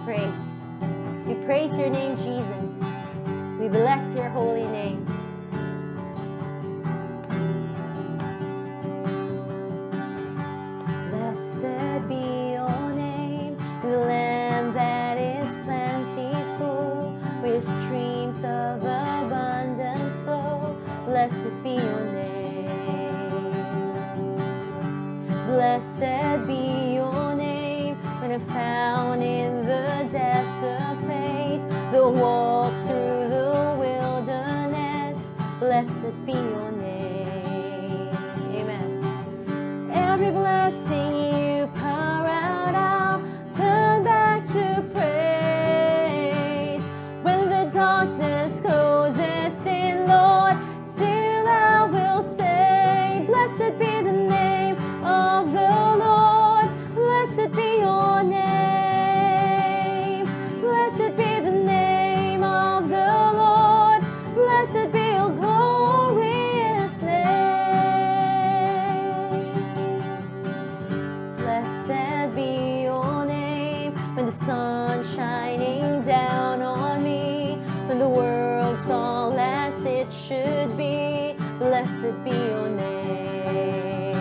praise. We praise your name, Jesus. We bless your holy name. Blessed be your name, the land that is plentiful, where streams of abundance flow. Blessed be your name. Blessed be your name, when I'm found in the desert place, the walk through the wilderness. Blessed be your name. Amen. Every blessing you pour out, I'll turn back to praise. When the darkness closes in, Lord, still I will say, blessed be the name of the Lord. Blessed be your name. Blessed be the name of the Lord. Blessed be your glorious name. Blessed be your name, when the sun's shining down on me, when the world's all as it should be. Blessed be your name.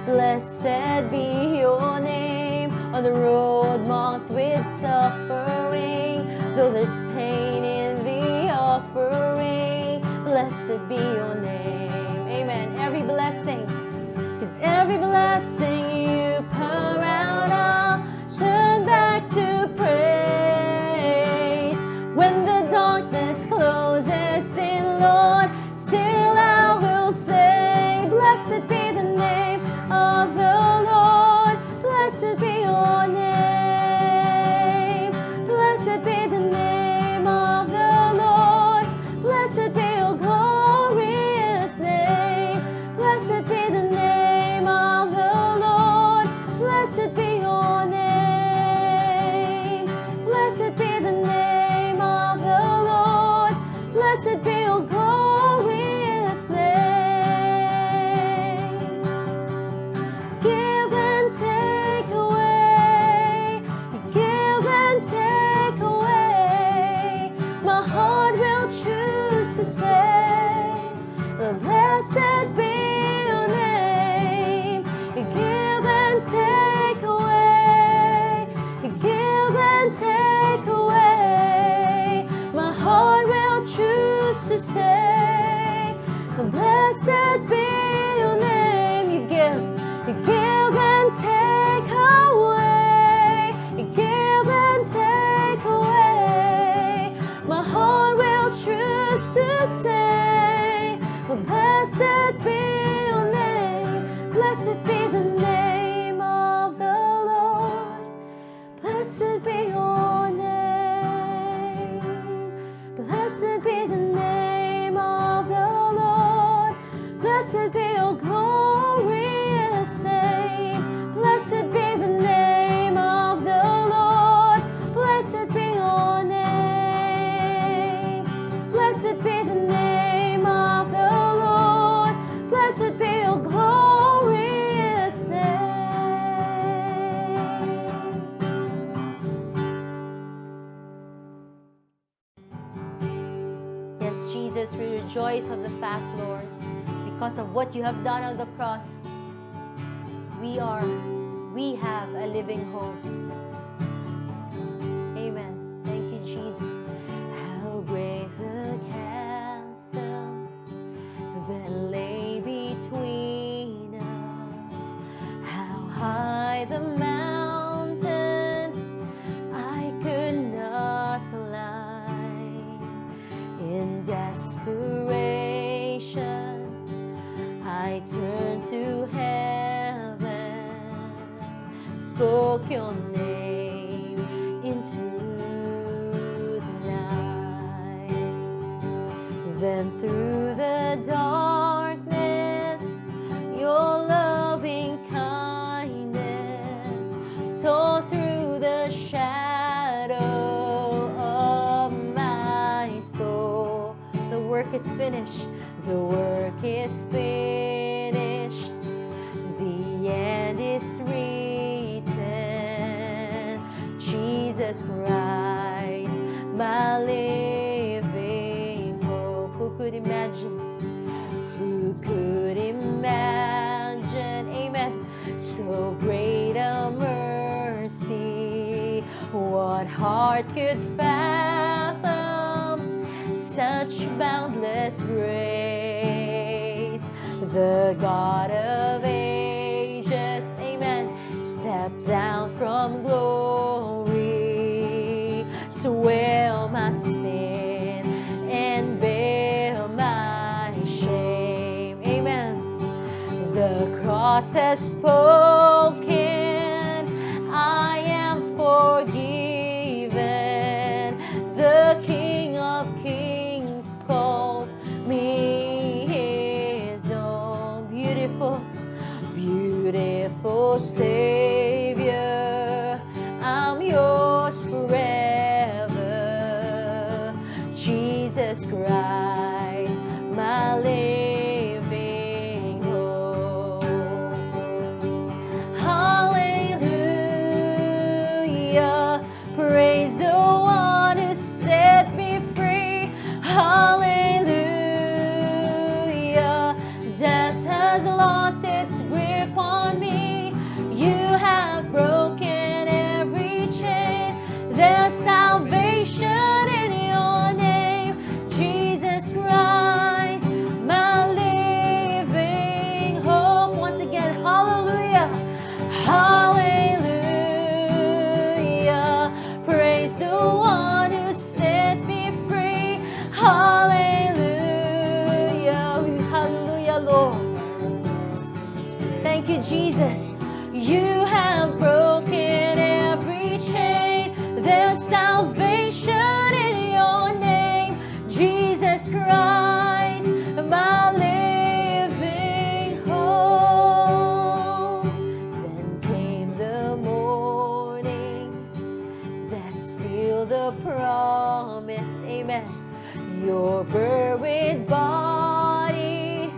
Blessed be your name, on the road marked with suffering, though there's pain in the offering. Blessed be your name. Amen. Every blessing, 'cause every blessing you pour out, I'll turn back to praise. When the darkness closes in, Lord, still I will say, blessed be the name of the Lord. Blessed be your name. Blessed be the name of the Lord. Blessed be your glorious name. Blessed be the name of the Lord. Blessed be your name. Blessed be the name of the Lord. Blessed be your glorious name. Give and take away. Give and take away. My heart will choose to say, blessed be your name. Give and take away. Give and take away. My heart will choose to say, blessed be your name. You give and take away. You give and take away. My heart will choose to say, blessed be your name. Blessed be the name of the Lord. Blessed be your name. Blessed be the name of the Lord. Blessed be your glorious name. Blessed be the name of the Lord. Blessed be your name. Blessed be the name of the Lord. Blessed be your glorious name. Yes, Jesus, we rejoice of the fact, Lord, because of what you have done on the cross, we have a living hope. Amen. Thank you, Jesus. How great the chasm that lay between us, how high the mountain I could not climb. In desperation, I turned to heaven, spoke your name into the night. Then through the darkness, your loving kindness tore through the shadow of my soul. The work is finished. The work is finished. The end is written. such boundless grace. The God of ages, amen, stepped down from glory to wear my sin and bear my shame. Amen. The cross has spoken, I am forgiven. The King of Kings calls me his own. Beautiful, beautiful Savior, I'm yours forever. Jesus Christ, my living hope. Hallelujah, praise the one who set me free. Hallelujah, death has lost its grip on me. You have broken every chain. There's salvation in your name, Jesus Christ, my living hope. Once again, hallelujah, hallelujah, praise the one who set me free. Hallelujah, hallelujah, Lord. Thank you, Jesus. You have broken every chain. There's salvation in your name, Jesus Christ, my living hope. Then came the morning that sealed the promise, amen. Your buried body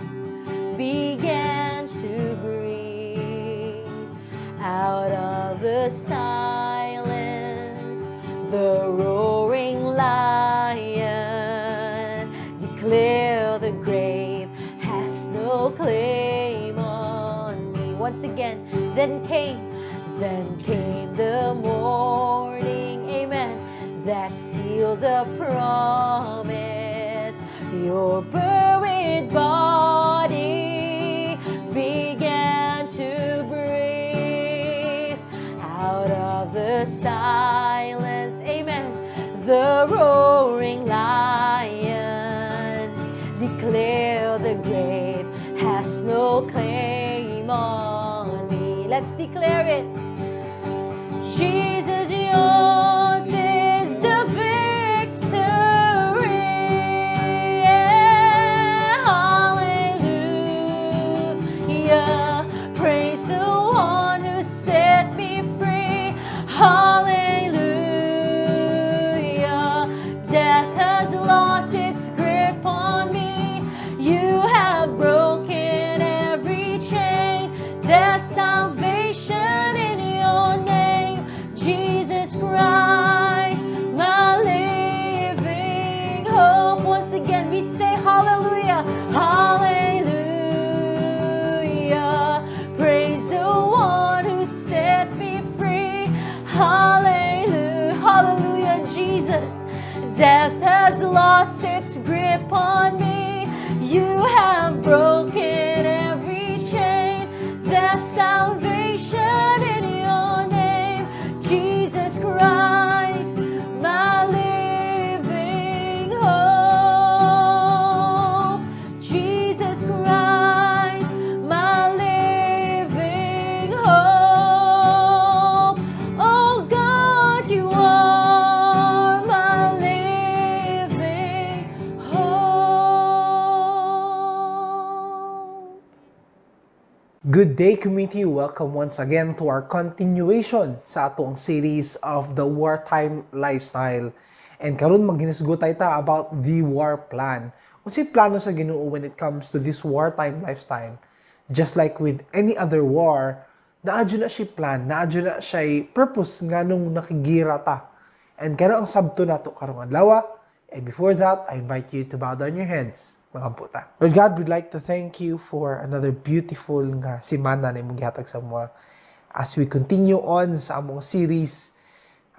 began to breathe out of the silence. The roaring lion declared the grave has no claim on me. Once again, then came the morning, amen, that sealed the promise. Your buried body began to breathe out of the silence, amen. The roaring lion declared the grave has no claim on me. Let's declare it. Jesus, yours is the victory. Yeah, hallelujah, praise the one who set me free. Hallelujah, death has lost its grip on me. You have broken every chain. There's salvation in your name, Jesus Christ, my living hope. Once again, we say hallelujah, hallelujah, praise the one who set me free. Hallelujah, hallelujah, Jesus. Death has lost its grip on me. You have broken every chain. There's salvation in your name, Jesus Christ, my living hope. Jesus Christ, my living hope. Oh God, you are my living hope. Good day, community! Welcome once again to our continuation sa atong series of the Wartime Lifestyle. And karon maghinisgo tayo about the war plan. Unsay plano sa Ginoo when it comes to this wartime lifestyle? Just like with any other war, naadyo na siya plan, naadyo na siya purpose nga nung nakigira ta. And karon ang sabto nato karong adlaw. And before that, I invite you to bow down your heads. Magamputa. Lord God, we'd like to thank you for another beautiful nga simana na imong gihatag sa mga. As we continue on sa among series,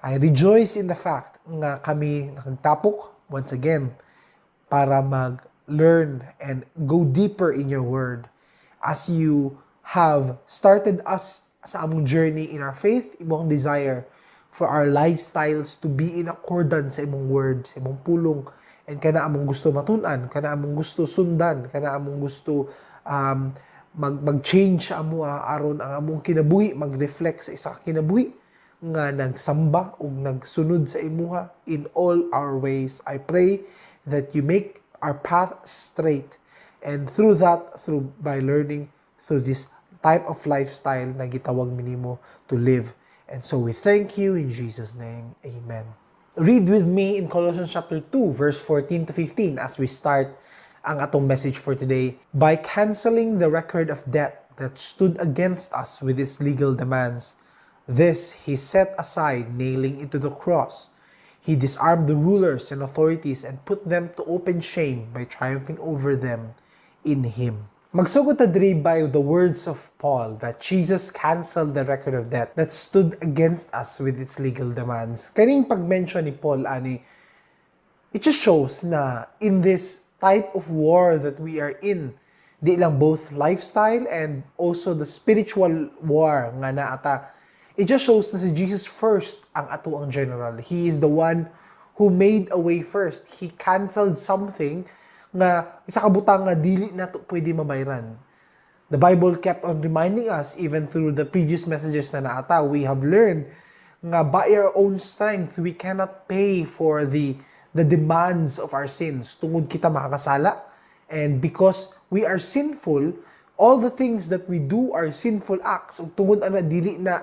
I rejoice in the fact nga kami nakagtapok once again para mag-learn and go deeper in your word. As you have started us sa among journey in our faith, imong desire for our lifestyles to be in accordance sa imong word, sa imong pulong, and kana among gusto matun-an, kana among gusto sundan, kana among gusto mag-change sa amo aron ang among kinabuhi mag-reflect sa isa ka kinabuhi nga nagsamba ug nagsunod sa imuha in all our ways. I pray that you make our path straight, and through that, by learning through this type of lifestyle na gitawag minimo to live. And so we thank you in Jesus' name. Amen. Read with me in Colossians chapter 2, verse 14 to 15 as we start ang atong message for today. By canceling the record of debt that stood against us with its legal demands, this he set aside, nailing it to the cross. He disarmed the rulers and authorities and put them to open shame by triumphing over them in him. Magsugod ta diri by the words of Paul that Jesus canceled the record of debt that stood against us with its legal demands. Kaning pag-mention ni Paul ani, it just shows na in this type of war that we are in, di lang both lifestyle and also the spiritual war nga naata, it just shows na si Jesus first ang ato ang general. He is the one who made a way first. He canceled something nga isa ka butang nga dili na to pwede mabayran. The Bible kept on reminding us, even through the previous messages na naata, we have learned nga by our own strength, we cannot pay for the demands of our sins. Tungod kita makakasala. And because we are sinful, all the things that we do are sinful acts. Ug tungod ana dili na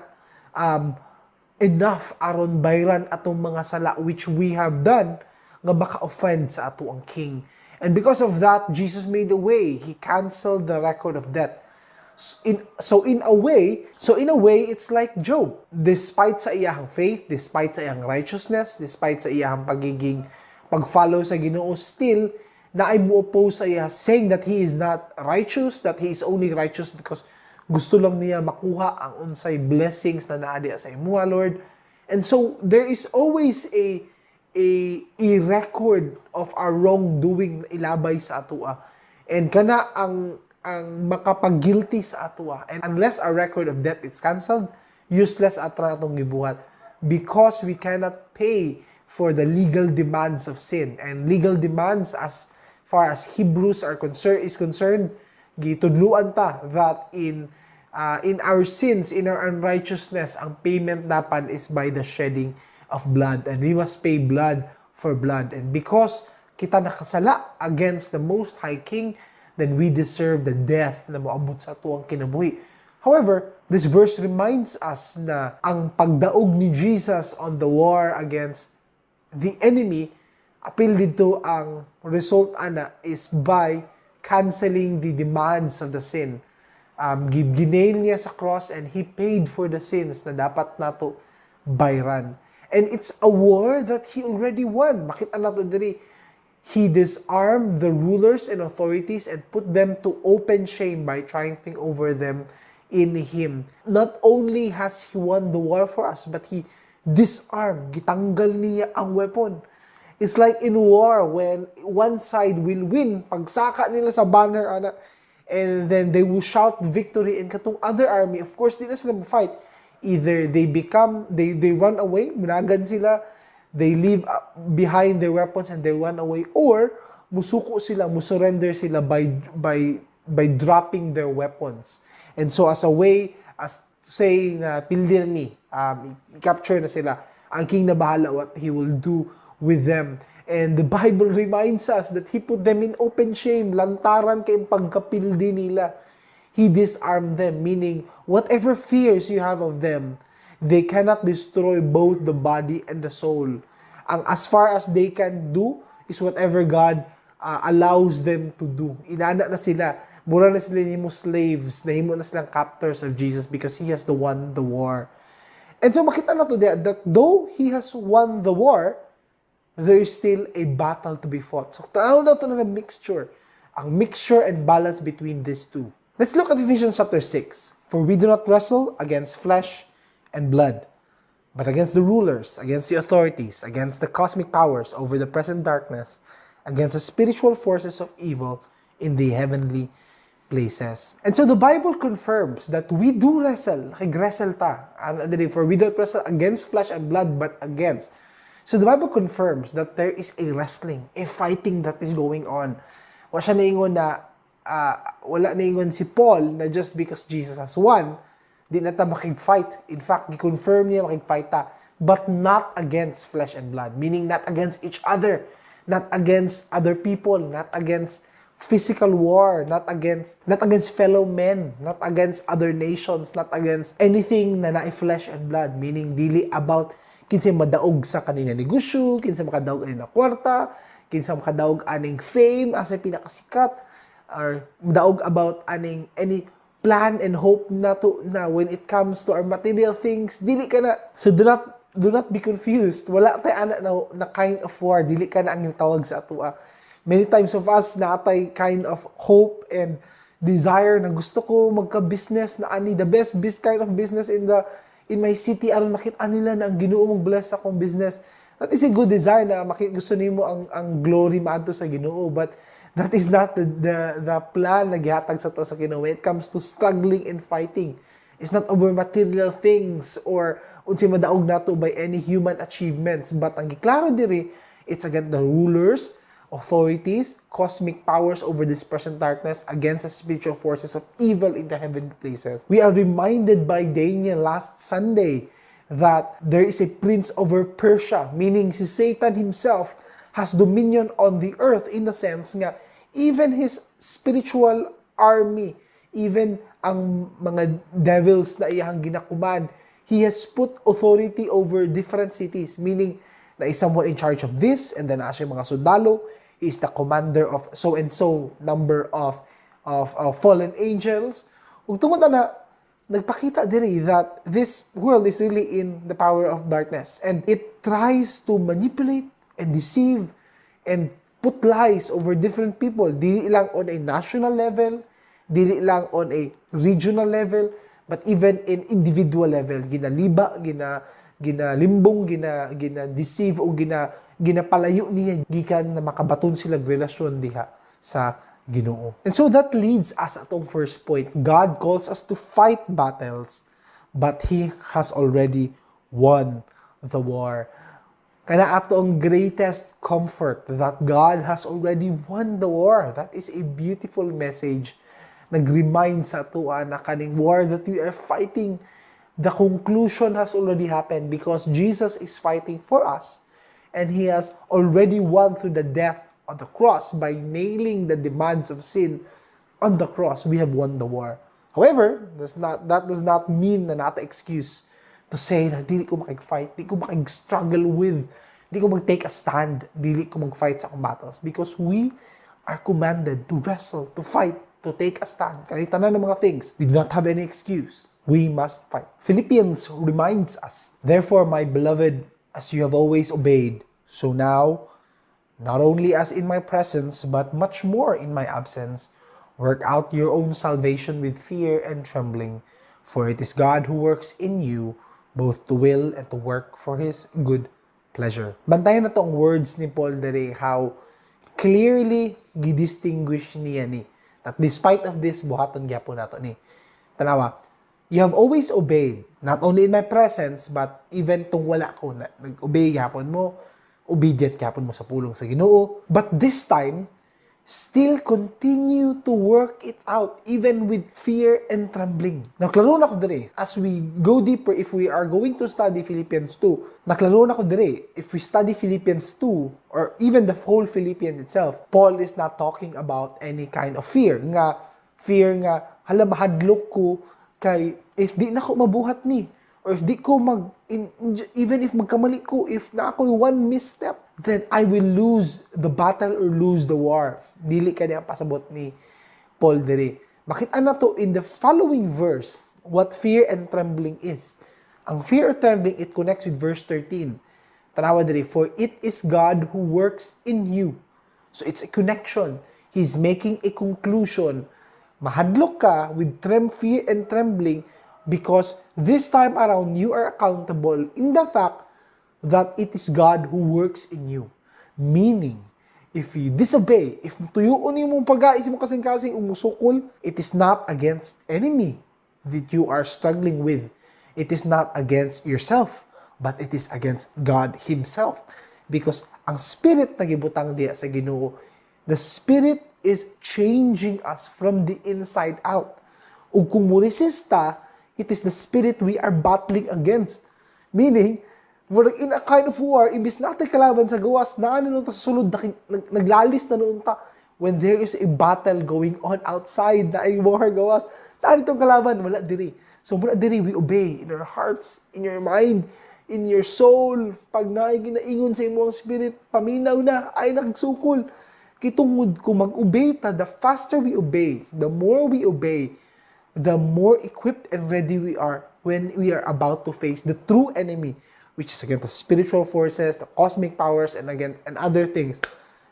enough aron bayran atong mga sala which we have done nga maka-offend sa ato ang King. And because of that, Jesus made a way. He canceled the record of debt. So in a way, it's like Job. Despite sa iyang faith, despite sa iyang righteousness, despite sa iyang pag-follow sa Ginoo, still na ay mo-oppose sa iya, saying that he is not righteous, that he is only righteous because gusto lang niya makuha ang unsay blessings na naadi sa imuha, Lord. And so there is always a record of our wrongdoing ilabay sa atua. And kana ang makapag-guilty sa atua. And unless our record of debt is canceled, useless atra atong gibuhat because we cannot pay for the legal demands of sin. And legal demands, as far as Hebrews is concerned, gitudluan ta that in our sins, in our unrighteousness, ang payment dapat is by the shedding of blood, and we must pay blood for blood. And because kita nakasala against the Most High King, then we deserve the death na moabot sa tuwang kinabuhi. However, this verse reminds us na ang pagdaog ni Jesus on the war against the enemy, apil dito ang result ana is by canceling the demands of the sin. Ginail niya sa cross and he paid for the sins na dapat nato bayran. And it's a war that he already won. Makita nato diri, he disarmed the rulers and authorities and put them to open shame by triumphing over them in him. Not only has he won the war for us, but he disarmed, gitanggal niya ang weapon. It's like in war when one side will win, pagsaka nila sa banner, and then they will shout victory, and katong other army, of course, di na sila fight. Either they run away, munagan sila, they leave behind their weapons and they run away, or musuko sila, musurrender sila by dropping their weapons. And so as a way, as to say na pildir ni, capture na sila, ang king na bahala what he will do with them. And the Bible reminds us that he put them in open shame, lantaran kay pagkapildi nila. He disarmed them, meaning whatever fears you have of them, they cannot destroy both the body and the soul. As far as they can do is whatever God allows them to do. Inana na sila. Mura na sila nimo slaves, nahimo na silang captors of Jesus because he has won the war. And so makita na to that though he has won the war, there is still a battle to be fought. So tanaw na to na mixture. Ang mixture and balance between these two. Let's look at Ephesians chapter 6. For we do not wrestle against flesh and blood, but against the rulers, against the authorities, against the cosmic powers over the present darkness, against the spiritual forces of evil in the heavenly places. And so the Bible confirms that we do wrestle. Nakig-wrestle ta. For we don't wrestle against flesh and blood, but against. So the Bible confirms that there is a wrestling, a fighting that is going on. Wala naingon si Paul na just because Jesus has won, di na ta makig-fight. In fact, i-confirm niya makig-fight ta. But not against flesh and blood. Meaning not against each other. Not against other people. Not against physical war, not against fellow men, not against other nations, not against anything na flesh and blood, meaning dili about kinsa madaog sa kanina negosyo, kinsa makadaog ani na kwarta, kinsa makadaog aning fame asa pinakasikat, or madaog about aning any plan and hope na when it comes to our material things, dili ka na. So do not be confused. Wala tay ana na kind of war, dili ka na ang tawag sa atua. Many times of us na atay kind of hope and desire na gusto ko magka-business na ani the best kind of business in my city aron makita nila na ang Ginoo mong bless akong business. That is a good desire na gusto nimo ang glory maadto sa Ginoo, but that is not the plan na gihatag sa Ginoo when it comes to struggling and fighting. It's not over material things or unsay madaog nato by any human achievements, but ang giklaro diri, it's against the rulers, authorities, cosmic powers over this present darkness against the spiritual forces of evil in the heavenly places. We are reminded by Daniel last Sunday that there is a prince over Persia, meaning si Satan himself has dominion on the earth in the sense nga even his spiritual army, even ang mga devils na iyang ginakuman, he has put authority over different cities, meaning na is someone in charge of this, and then as yung mga sundalo, he is the commander of so and so number of fallen angels. Ug tungod na nagpakita diri that this world is really in the power of darkness, and it tries to manipulate and deceive and put lies over different people, dili lang on a national level, dili lang on a regional level, but even in individual level. Ginaliba, ginalimbong, gina-deceive o ginapalayo niya gikan na makabaton sila relasyon diha sa Ginoo. And so that leads us atong first point. God calls us to fight battles, but He has already won the war. Kana atong greatest comfort that God has already won the war. That is a beautiful message. Nag-remind sa atua na kaning war that we are fighting, the conclusion has already happened because Jesus is fighting for us, and He has already won through the death on the cross by nailing the demands of sin on the cross. We have won the war. However, that does not mean na nata excuse to say na dili ko makig-fight, dili ko makig-struggle with, dili ko mag-take a stand, dili ko mag-fight sa akong battles, because we are commanded to wrestle, to fight, to take a stand. Kahit tanan ng mga things, we do not have any excuse. We must fight. Philippians reminds us, therefore, my beloved, as you have always obeyed, so now, not only as in my presence, but much more in my absence, work out your own salvation with fear and trembling, for it is God who works in you, both to will and to work for His good pleasure. Bantayan na tong words ni Paul dere, how clearly gidistinguish niya ni. That despite of this, buhaton gyapon nato ni. Tanawa, you have always obeyed, not only in my presence, but even tung wala ko, nag-obey gyapon mo, obedient gyapon mo sa pulong sa Ginoo. But this time, still continue to work it out, even with fear and trembling. Naklaro na ko dire, as we go deeper, if we are going to study Philippians 2, naklaro na ko dire, if we study Philippians 2, or even the whole Philippians itself, Paul is not talking about any kind of fear. Nga, hala mahadlok ko, kay, if di na ko mabuhat ni, or if di ko even if magkamali ko, if na ako one misstep, then I will lose the battle or lose the war. Dili ka niya pasabot ni Paul diri. Makita na to in the following verse, what fear and trembling is. Ang fear or trembling, it connects with verse 13. Tanawa diri, for it is God who works in you. So it's a connection. He's making a conclusion. Mahadlok ka with fear and trembling, because this time around, you are accountable in the fact that it is God who works in you. Meaning, if you disobey, if tuyuon mo pag-aisip mo kasing-kasing umusukol, it is not against enemy that you are struggling with. It is not against yourself, but it is against God Himself. Because ang Spirit na gibutang diya sa Ginoo, the Spirit is changing us from the inside out. Ug kung mo resista, it is the Spirit we are battling against. Meaning, murag in a kind of war, imbis natin kalaban sa gawas, naan nung ta sa sulod, naglalis na noon ta. When there is a battle going on outside, na ay war gawas, naan itong kalaban, wala diri. So muna diri, we obey in our hearts, in your mind, in your soul. Pag naay ginaingon sa imong spirit, paminaw na, ay nagsukol. Kitungod kung mag-obey ta, the faster we obey, the more we obey, the more equipped and ready we are when we are about to face the true enemy, which is again the spiritual forces, the cosmic powers, and again, and other things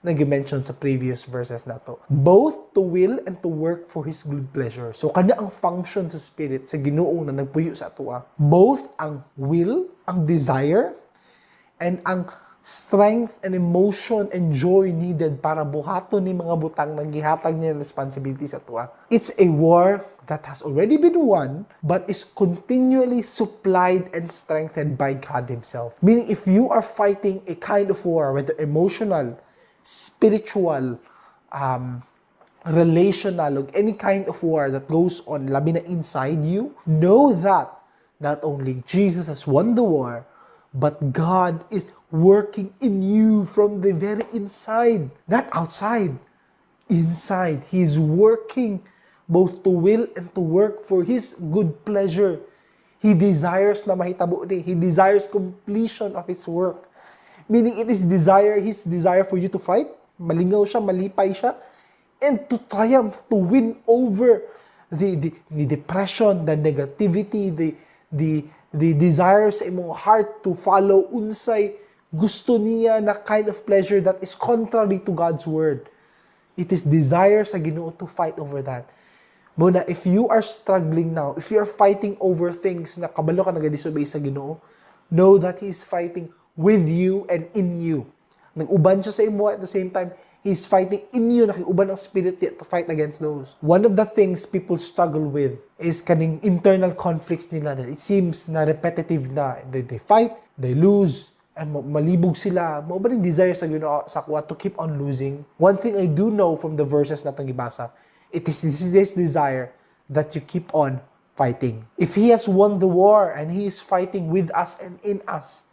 na gi-mention sa previous verses na to. Both to will and to work for His good pleasure. So, kana ang function sa Spirit, sa Ginoo na nagpuyo sa atua. Both ang will, ang desire, and ang strength and emotion and joy needed para buhaton ni mga butang nang gihatag niya responsibility sa atua. It's a war that has already been won, but is continually supplied and strengthened by God Himself. Meaning, if you are fighting a kind of war, whether emotional, spiritual, relational, or any kind of war that goes on, labi na inside you, know that not only Jesus has won the war, but God is working in you from the very inside, not outside, inside. He's working both to will and to work for His good pleasure. He desires na mahitabo ni. He desires completion of His work. Meaning it is His desire for you to fight, malingaw siya, malipay siya, and to triumph, to win over the depression, the negativity, the desires sa imong heart to follow unsay gusto niya na kind of pleasure that is contrary to God's word. It is desire sa Ginoo to fight over that. Muna, if you are struggling now, if you are fighting over things na kabalo ka nag-disobey sa Ginoo, know that He is fighting with you and in you. Nag-uban siya sa imo at the same time, He's fighting in you, nakiuban ang spirit niya to fight against those. One of the things people struggle with is kaning internal conflicts nila that it seems na repetitive na. They fight, they lose, and malibog sila. Mao ba ning desire sa Ginoo sa kuha to keep on losing? One thing I do know from the verses natong gibasa, it is this desire that you keep on fighting. If He has won the war and He is fighting with us and in us,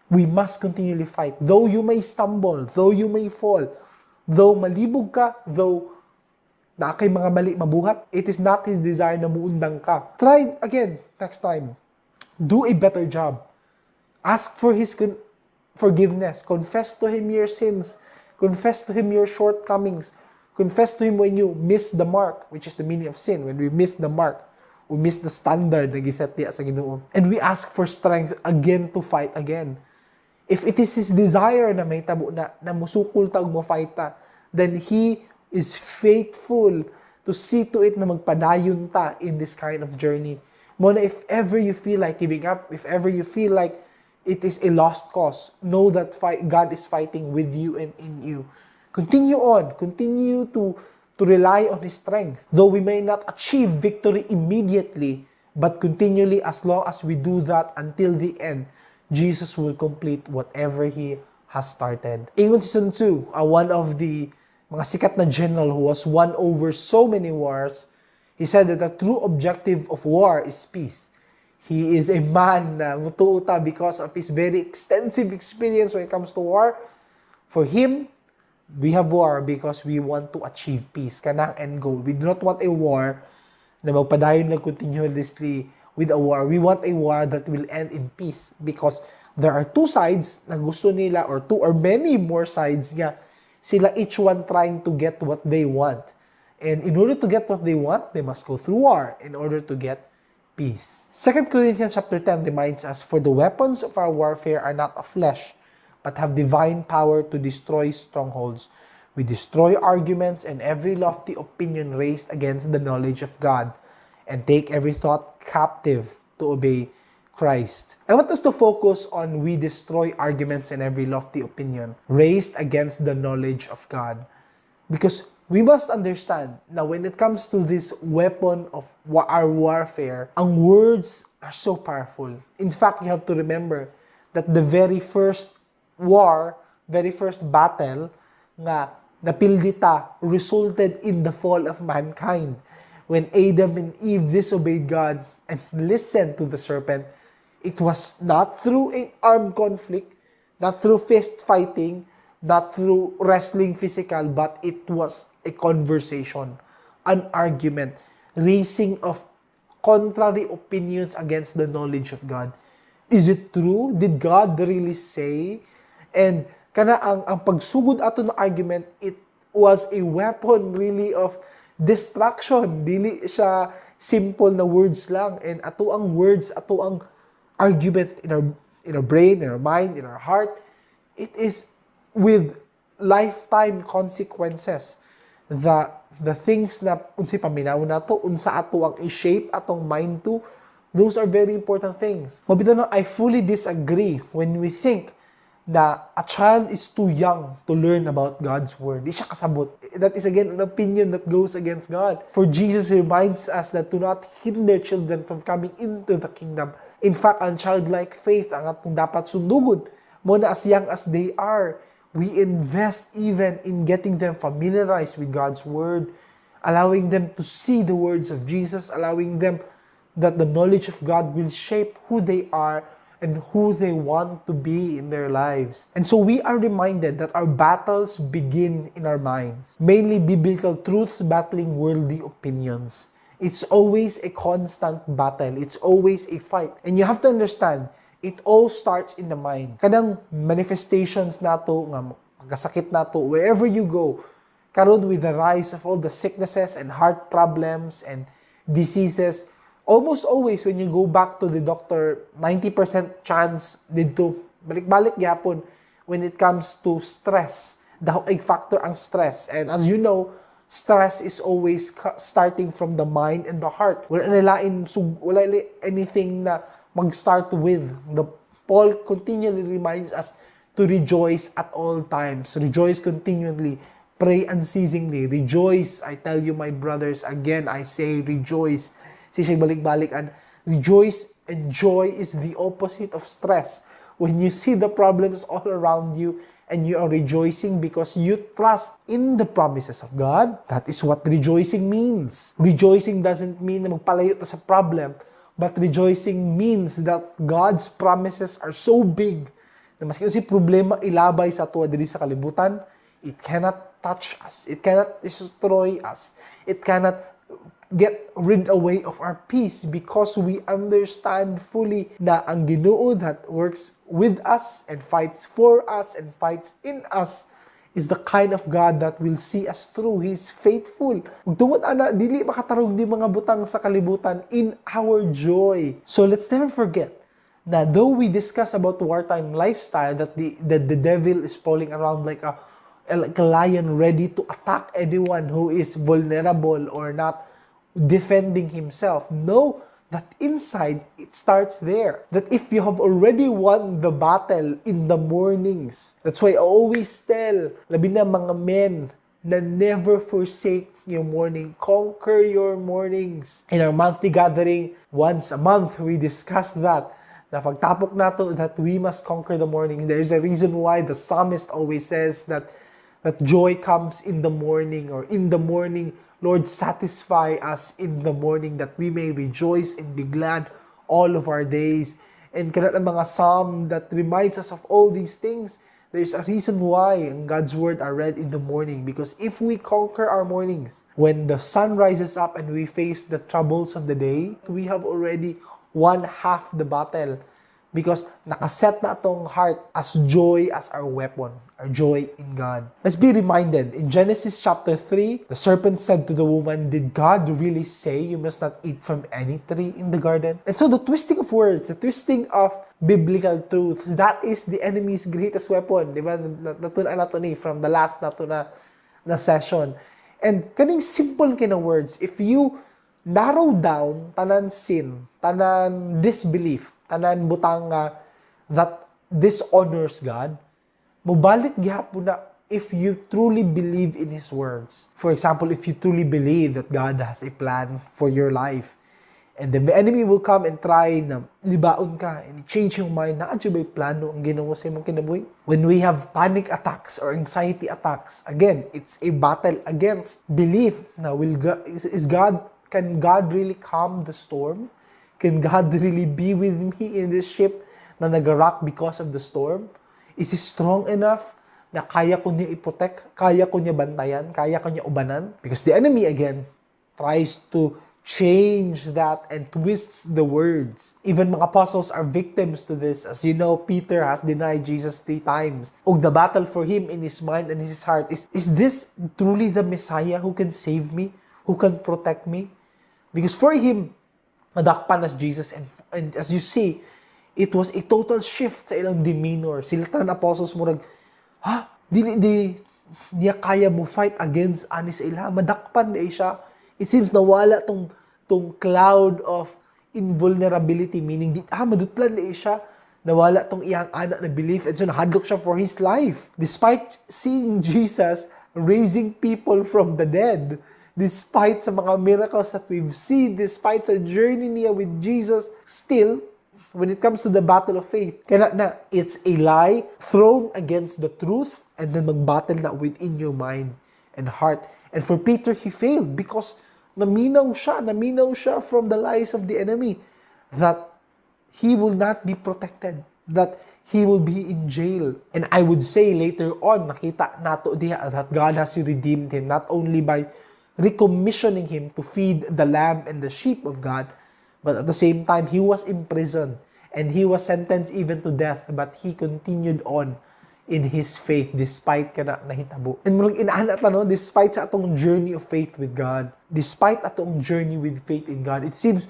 we must continually fight. Though you may stumble, though you may fall, though malibog ka, though na kay mga mali mabuhat, it is not His desire na muundang ka. Try again next time. Do a better job. Ask for His forgiveness. Confess to Him your sins. Confess to Him your shortcomings. Confess to Him when you miss the mark, which is the meaning of sin. When we miss the mark, we miss the standard na giset niya sa Ginoo. And we ask for strength again to fight again. If it is His desire na may tabo na musukol ta ug mo fight ta, then He is faithful to see to it na magpadayon ta in this kind of journey. Muna, if ever you feel like giving up, if ever you feel like it is a lost cause, know that God is fighting with you and in you. Continue on. Continue to rely on His strength. Though we may not achieve victory immediately, but continually, as long as we do that until the end, Jesus will complete whatever He has started. Ingon si Sun Tzu, one of the mga sikat na general who was won over so many wars, he said that the true objective of war is peace. He is a man na mutuuta because of his very extensive experience when it comes to war. For him, we have war because we want to achieve peace. Kanang end goal. We do not want a war na magpadayon lang continuously with a war. We want a war that will end in peace because there are two sides na gusto nila or two or many more sides nga sila each one trying to get what they want. And in order to get what they want, they must go through war in order to get peace. 2 Corinthians chapter 10 reminds us, "For the weapons of our warfare are not of flesh, but have divine power to destroy strongholds. We destroy arguments and every lofty opinion raised against the knowledge of God, and take every thought captive to obey Christ. I want us to focus on we destroy arguments and every lofty opinion raised against the knowledge of God. Because we must understand na when it comes to this weapon of our warfare, ang words are so powerful. In fact, you have to remember that the very first war, very first battle nga napildita resulted in the fall of mankind. When Adam and Eve disobeyed God and listened to the serpent, it was not through an armed conflict, not through fist fighting, not through wrestling physical, but it was a conversation, an argument, raising of contrary opinions against the knowledge of God. Is it true? Did God really say? And kana ang pagsugod ato ng argument, it was a weapon really of destruction. Dili siya simple na words lang. And ato ang words, ato ang argument in our brain, in our mind, in our heart, it is with lifetime consequences. The things na unsay paminaw nato, unsa ato ang i-shape atong mind to, those are very important things. Mabitaw na, I fully disagree when we think na a child is too young to learn about God's Word. Di siya kasabot. That is again an opinion that goes against God. For Jesus reminds us that to not hinder children from coming into the kingdom. In fact, ang childlike faith ang atong dapat sundugod. Muna as young as they are, we invest even in getting them familiarized with God's Word, allowing them to see the words of Jesus, allowing them that the knowledge of God will shape who they are and who they want to be in their lives. And so we are reminded that our battles begin in our minds. Mainly biblical truths battling worldly opinions. It's always a constant battle. It's always a fight. And you have to understand, it all starts in the mind. Kanang manifestations nato, nga magkasakit nato, wherever you go, karon with the rise of all the sicknesses and heart problems and diseases, almost always when you go back to the doctor, 90% chance dito balik-balik gyapon when it comes to stress. Daw factor ang stress. And as you know, stress is always starting from the mind and the heart. Wala anything na mag-start with. Paul continually reminds us to rejoice at all times. Rejoice continually. Pray unceasingly. Rejoice. I tell you, my brothers, again, I say rejoice. Siya balik-balik, and rejoice and joy is the opposite of stress. When you see the problems all around you and you are rejoicing because you trust in the promises of God, that is what rejoicing means. Rejoicing doesn't mean na magpalayo ta sa problem, but rejoicing means that God's promises are so big na maski si problema ilabay sa tuwa diri sa kalibutan, it cannot touch us. It cannot destroy us. It cannot get rid away of our peace because we understand fully na ang Ginoo that works with us and fights for us and fights in us is the kind of God that will see us through. He's faithful. Ug tungod ana, dili makatarog di mga butang sa kalibutan in our joy. So let's never forget na though we discuss about wartime lifestyle, that the devil is prowling around like a lion ready to attack anyone who is vulnerable or not defending himself. Know that inside, it starts there. That if you have already won the battle in the mornings, that's why I always tell, labi na mga men, na never forsake your morning. Conquer your mornings. In our monthly gathering, once a month, we discuss that. Na pagtapok nato that we must conquer the mornings. There is a reason why the psalmist always says that joy comes in the morning, or in the morning, Lord, satisfy us in the morning that we may rejoice and be glad all of our days. And kanang mga psalm that reminds us of all these things. There's a reason why God's word are read in the morning. Because if we conquer our mornings, when the sun rises up and we face the troubles of the day, we have already won half the battle. Because nakaset na atong heart as joy as our weapon, our joy in God. Let's be reminded, in Genesis chapter 3, the serpent said to the woman, did God really say you must not eat from any tree in the garden? And so the twisting of words, the twisting of biblical truths, that is the enemy's greatest weapon. Diba? Natunan nato ni from the last nato na session. And kaning simple kina words, if you narrow down tanan sin, tanan disbelief, tanan butang nga that dishonors God, mubalik gihapon na if you truly believe in His words. For example, if you truly believe that God has a plan for your life, and the enemy will come and try na libaon ka and change yung mind na adyo ba'y plano ang Ginoo sa imong kinabuhi. When we have panic attacks or anxiety attacks, again, it's a battle against belief na can God really calm the storm? Can God really be with me in this ship na nag-rock because of the storm? Is He strong enough na kaya ko niya i-protect, kaya ko niya bantayan, kaya ko niya ubanan? Because the enemy, again, tries to change that and twists the words. Even mga apostles are victims to this. As you know, Peter has denied Jesus 3 times. Og the battle for him in his mind and his heart is this truly the Messiah who can save me? Who can protect me? Because for him, nadakpan as Jesus. And as you see, it was a total shift sa ilang demeanor. Sila tan apostles murag, di niya kaya mo fight against ani sa ila. Madakpan na siya. It seems nawala tong cloud of invulnerability, meaning madutlan na siya, nawala tong iyang anak na belief, and so nahadlok siya for his life. Despite seeing Jesus raising people from the dead, despite sa mga miracles that we've seen, despite sa journey niya with Jesus, still, when it comes to the battle of faith, kaya na it's a lie thrown against the truth, and then magbattle na within your mind and heart. And for Peter, he failed because naminaw siya from the lies of the enemy that he will not be protected, that he will be in jail. And I would say later on, nakita nato diha that God has redeemed him not only by recommissioning him to feed the lamb and the sheep of God, but at the same time, he was imprisoned and he was sentenced even to death, but he continued on in his faith despite kana nahitabo. And murag inaana ta no, despite sa atong journey of faith with God, despite atong journey with faith in God, it seems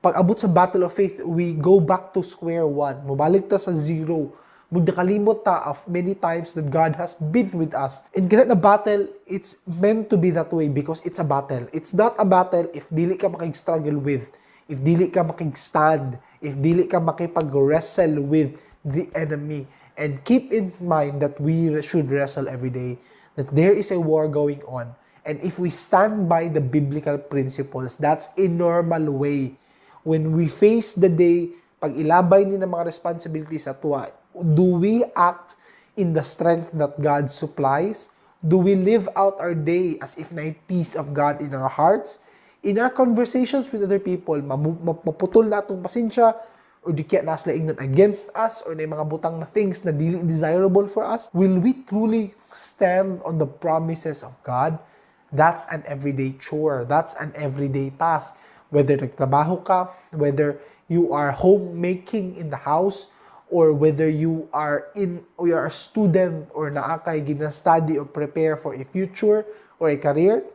pag abot sa battle of faith, we go back to square one. Mubalik ta sa zero. Nakalimot ta of many times that God has been with us. And kana na battle, it's meant to be that way because it's a battle. It's not a battle if dili ka makig-struggle with, if dili ka makig-stand, if dili ka makipag-wrestle with the enemy. And keep in mind that we should wrestle every day, that there is a war going on. And if we stand by the biblical principles, that's a normal way. When we face the day, pag ilabay ni ng mga responsibilities sa tuwa, do we act in the strength that God supplies? Do we live out our day as if na peace of God in our hearts? In our conversations with other people, maputol na itong pasensya, or di kaya nasla ingnan against us, or na mga butang na things na dili desirable for us, will we truly stand on the promises of God? That's an everyday chore. That's an everyday task. Whether nagtrabaho ka, whether you are homemaking in the house, or whether you are a student, or naakay gina-study or prepare for a future or a career,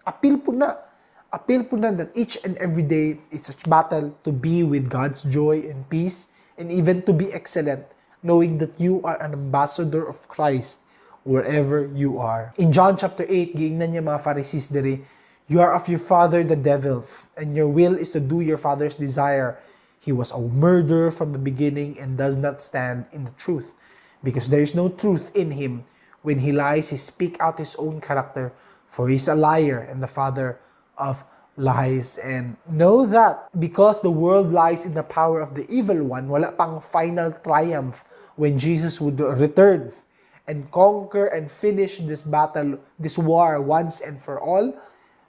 appeal po na that each and every day is a battle to be with God's joy and peace, and even to be excellent, knowing that you are an ambassador of Christ wherever you are. In John chapter 8, giingnan niya mga Pharisees diri, you are of your father the devil, and your will is to do your father's desire. He was a murderer from the beginning and does not stand in the truth, because there is no truth in him. When he lies, he speaks out his own character, for he is a liar and the father of lies. And know that because the world lies in the power of the evil one, wala pang final triumph when Jesus would return and conquer and finish this battle, this war once and for all.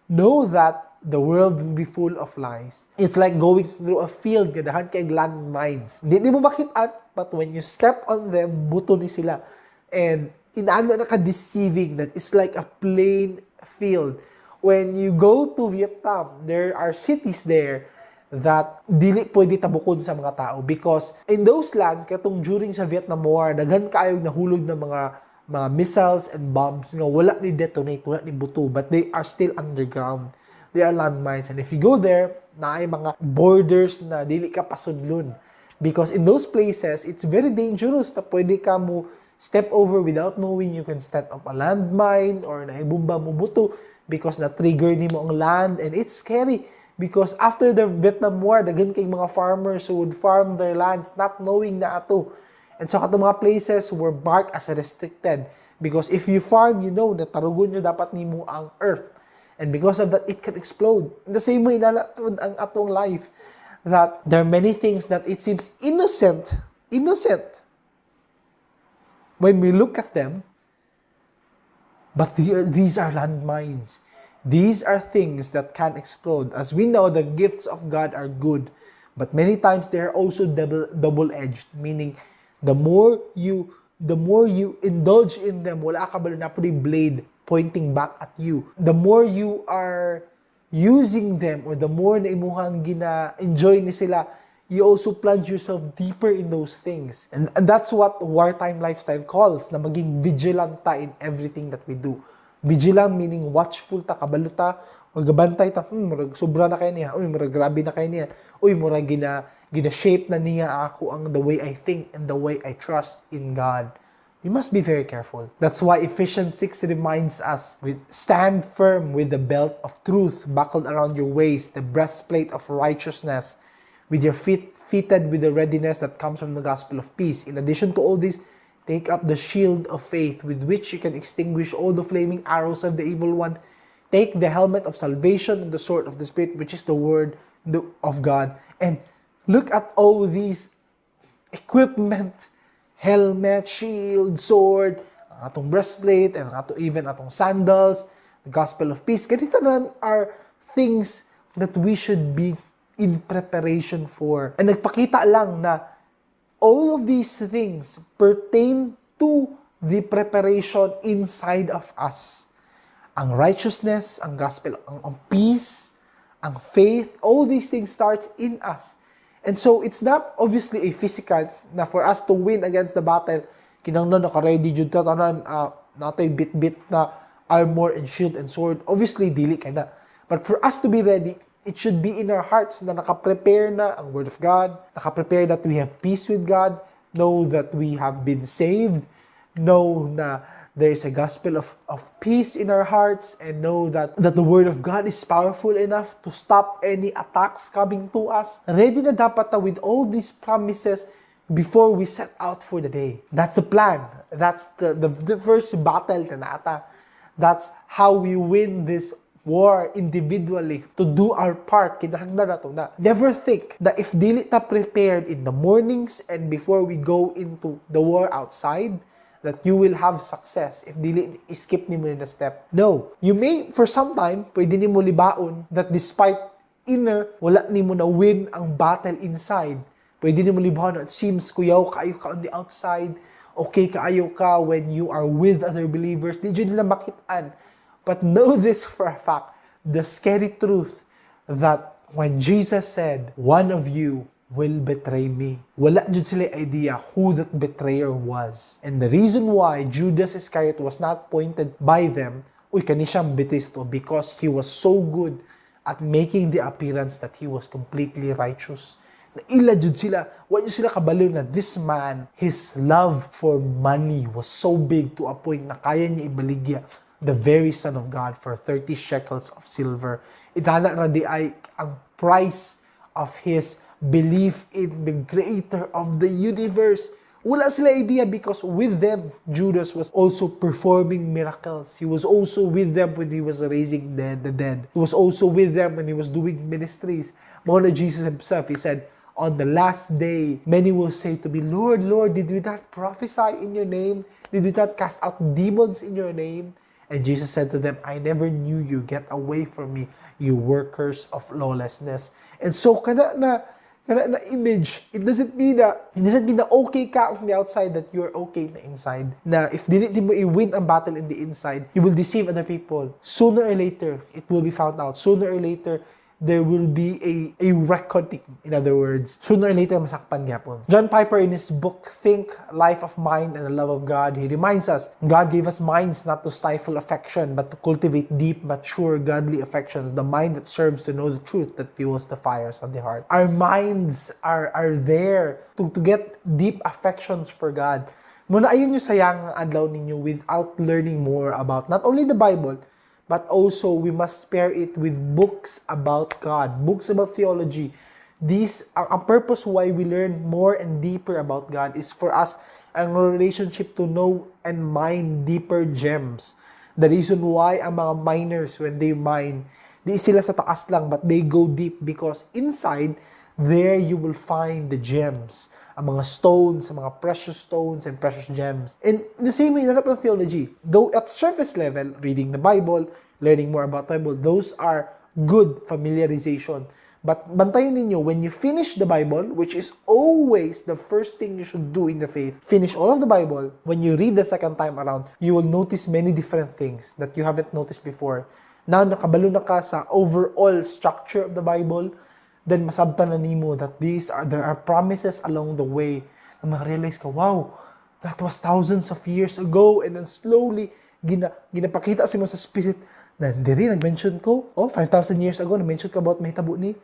Know that the world will be full of lies. It's like going through a field, gadahan kay landmines. Hindi mo makita, but when you step on them, buto ni sila. And inaano na ka-deceiving that it's like a plain field. When you go to Vietnam, there are cities there that dili pwede tabukon sa mga tao, because in those lands, katong during sa Vietnam War, daghan kaayong nahulog ng mga missiles and bombs nga wala ni detonate, wala ni buto, but they are still underground. They are landmines. And if you go there, na ay mga borders na dili ka pasudlon. Because in those places, it's very dangerous na pwede ka mo step over without knowing. You can set up a landmine or naibumba mo buto because na-trigger ni mo ang land. And it's scary Because after the Vietnam War, daghan kay mga farmers who would farm their lands not knowing na ato. And so kato mga places were marked as restricted. Because if you farm, you know, na tarugon nyo dapat nimo ang earth. And because of that, it can explode. In the same way, nalatod ang atong life. That there are many things that it seems innocent, when we look at them, but these are landmines. These are things that can explode. As we know, the gifts of God are good, but many times they are also double-edged, meaning the more you indulge in them, wala ka ba na blade pointing back at you. The more you are using them, or the more na imuhang gina-enjoy ni sila, you also plunge yourself deeper in those things. And that's what Wartime Lifestyle calls, na maging vigilant ta in everything that we do. Vigilant meaning watchful ta, kabalo ta, o gabantay ta, murag sobra na kayo niya, murag grabe na kayo niya, murag gina-shape na niya ako ang the way I think and the way I trust in God. You must be very careful. That's why Ephesians 6 reminds us, stand firm with the belt of truth buckled around your waist, the breastplate of righteousness, with your feet fitted with the readiness that comes from the gospel of peace. In addition to all this, take up the shield of faith with which you can extinguish all the flaming arrows of the evil one. Take the helmet of salvation and the sword of the Spirit, which is the word of God. And look at all these equipment, helmet, shield, sword, atong breastplate, and even atong sandals, the gospel of peace. Ganito na are things that we should be in preparation for. And nagpakita lang na all of these things pertain to the preparation inside of us. Ang righteousness, ang gospel, ang peace, ang faith, all these things starts in us. And so, it's not obviously a physical na for us to win against the battle, kinanglan naka-ready jud ta tanan natay bit-bit na armor and shield and sword. Obviously, dili ka na. But for us to be ready, it should be in our hearts na naka-prepare na ang Word of God, naka-prepare that we have peace with God, know that we have been saved, know na there is a gospel of peace in our hearts, and know that the Word of God is powerful enough to stop any attacks coming to us. Ready na dapat ta with all these promises before we set out for the day. That's the plan. That's the first battle na nata. That's how we win this war individually, to do our part. Kinahanglan nato na. Never think that if dili ta prepared in the mornings and before we go into the war outside, that you will have success if dili skip nimo na step. No. You may, for some time, pwede nimo libaon that despite inner, wala nimo na win ang battle inside. Pwede nimo libaon, it seems kuyaw kaayo ka on the outside, okay kaayo ka when you are with other believers, di dyan nila makitaan. But know this for a fact, the scary truth that when Jesus said, one of you will betray me, wala jud sila idea who that betrayer was. And the reason why Judas Iscariot was not pointed by them, kani siyang betis to, because he was so good at making the appearance that he was completely righteous. Naila jud sila, wa jud sila kabalo na this man, his love for money was so big to a point na kaya niya ibaligya the very Son of God for 30 shekels of silver. Itala na di ay ang price of his belief in the creator of the universe. Wala sila idea because with them, Judas was also performing miracles. He was also with them when he was raising the dead. He was also with them when he was doing ministries. Mga Jesus himself, he said, on the last day, many will say to me, Lord, Lord, did we not prophesy in your name? Did we not cast out demons in your name? And Jesus said to them, I never knew you. Get away from me, you workers of lawlessness. And so, kana na image, it doesn't mean na okay ka on the outside, that you're okay na inside. Na if di mo i-win ang battle in the inside, you will deceive other people. Sooner or later, it will be found out. Sooner or later, there will be a reckoning. In other words, sooner or later, masakpan gyapon. John Piper, in his book, Think, Life of Mind and the Love of God, he reminds us, God gave us minds not to stifle affection, but to cultivate deep, mature, godly affections, the mind that serves to know the truth, that fuels the fires of the heart. Our minds are there to get deep affections for God. Muna ayun yung sayang ang adlaw ninyo without learning more about not only the Bible, but also we must pair it with books about God, books about theology. Ang purpose why we learn more and deeper about God is for us ang relationship to know and mine deeper gems. The reason why ang mga miners, when they mine, di sila sa taas lang, but they go deep because inside, there you will find the gems. Ang mga stones, ang mga precious stones and precious gems. And in the same way, nanap ng theology. Though at surface level, reading the Bible, learning more about the Bible, those are good familiarization. But bantayan ninyo, when you finish the Bible, which is always the first thing you should do in the faith, finish all of the Bible, when you read the second time around, you will notice many different things that you haven't noticed before. Now, nakabalo na ka sa overall structure of the Bible, then masabtan na nimo that there are promises along the way na ma-realize ka, wow, that was thousands of years ago, and then slowly, ginapakita sa mo sa spirit, na hindi nag-mention ko, 5,000 years ago, na-mention ka about mahitabo ni,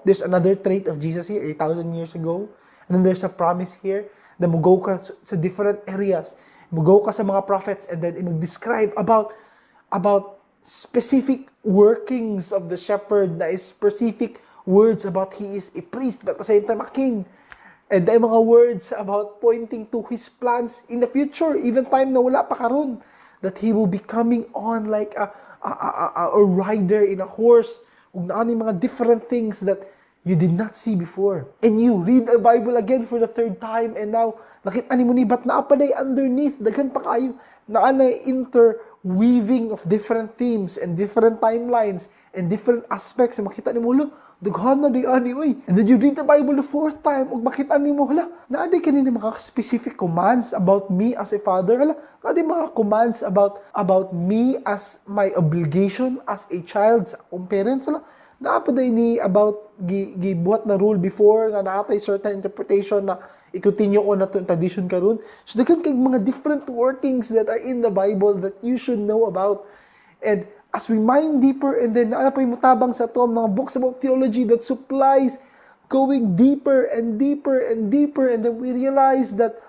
there's another trait of Jesus here, 8,000 years ago, and then there's a promise here, na mag-go ka sa different areas, mag-go ka sa mga prophets, and then mag-describe about specific workings of the shepherd, na is specific words about he is a priest, but at the same time a king. And then mga words about pointing to his plans in the future, even time na wala pa karon, that he will be coming on like a rider in a horse, ug naani mga different things that you did not see before. And you read the Bible again for the third time, and now, nakita ni mo ni, but naapaday underneath, daghan pa kayo, naanay interweaving of different themes and different timelines and different aspects. Makita ni mo, daghan na di ani, oy. And then you read the Bible the fourth time, ug makita ni mo, naaday kanina mga specific commands about me as a father, naaday mga commands about me as my obligation as a child sa akong parents, naapaday ni about gibuhat na rule before nga naatay certain interpretation na i-continue on na tradition karon. So daghan kay mga different workings that are in the Bible that you should know about. And as we mine deeper, and then naala pa yung mutabang sa to mga books about theology that supplies going deeper and deeper and deeper, and then we realize that